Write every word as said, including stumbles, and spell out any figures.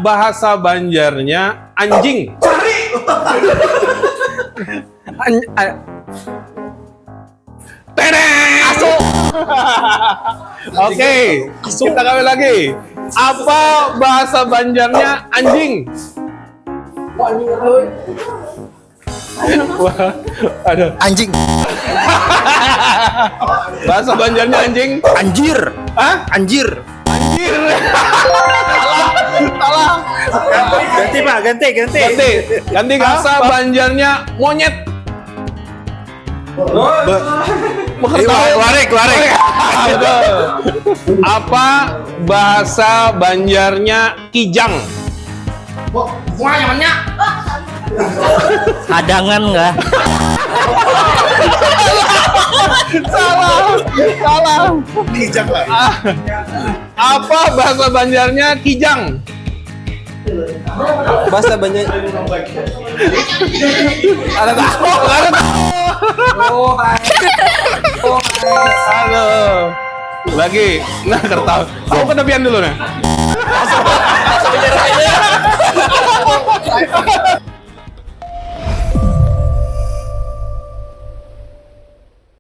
Bahasa Banjarnya anjing. An- a- Tereng. Oke, kita kawin lagi. Apa bahasa Banjarnya anjing? Wah, ada. Anjing. Bahasa Banjarnya anjing. Anjir. Hah? Anjir. Anjir. Salah. Salah. Ganti pak, ganti, ganti. Ganti. Ganti bahasa Banjarnya monyet. Ba- Ini wa- warik, warik. Apa bahasa Banjarnya kijang? Wah, nyamannya. Hadangan kah? Salah. Salah. Kijang lah. Apa bahasa Banjarnya kijang? Bahasa Banjar. Ada tahu, ada tahu. Oh, hai. Oh, hai. Halo. Lagi, nah kertas. Aku ketepian dulu nih.